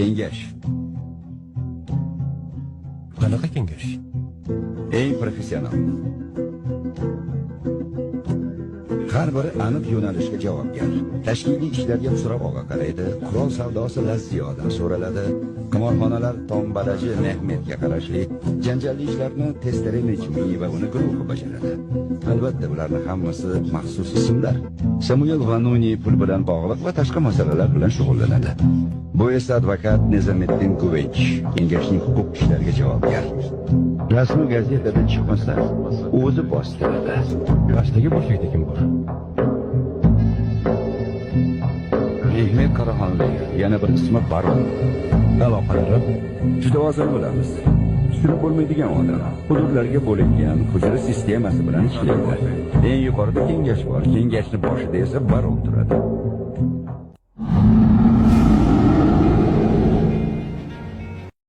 Kengash. Qanaqa kengash? Eng professional. Har biri aniq yo'nalishga javobgar. Tashkiliy ishlarga Xusrav og'a qaraydi, qurol savdosi Lazziyodan so'raladi, qimorxonalar tombalaji Mehmetga qarashli, janjalli ishlarni Testere Nejmi va uni guruhi bajaradi. Albatta, ularning hammasi maxsus ismlar. Samuel Vanuni pul bilan bog'liq va tashqi masalalar bilan shug'ullanadi. Bu esa advokat Nizomiddin Guvench, kengashning huquq ishlariga javobgar. Rasmiy gazetada chiqmasa, o'zi bostiradi. Pastdagi bo'shlikda kim bor? Mehmet Qaraxonli, yana bir ismi Baron. Aloqalari? Juda oson bilamiz. Tushunib bo'lmaydigan odam. Hududlarga bo'lingan hujra sistemasi bilan ishlaydi. Eng yuqorida kengash bor. Kengashni boshida esa baron turadi.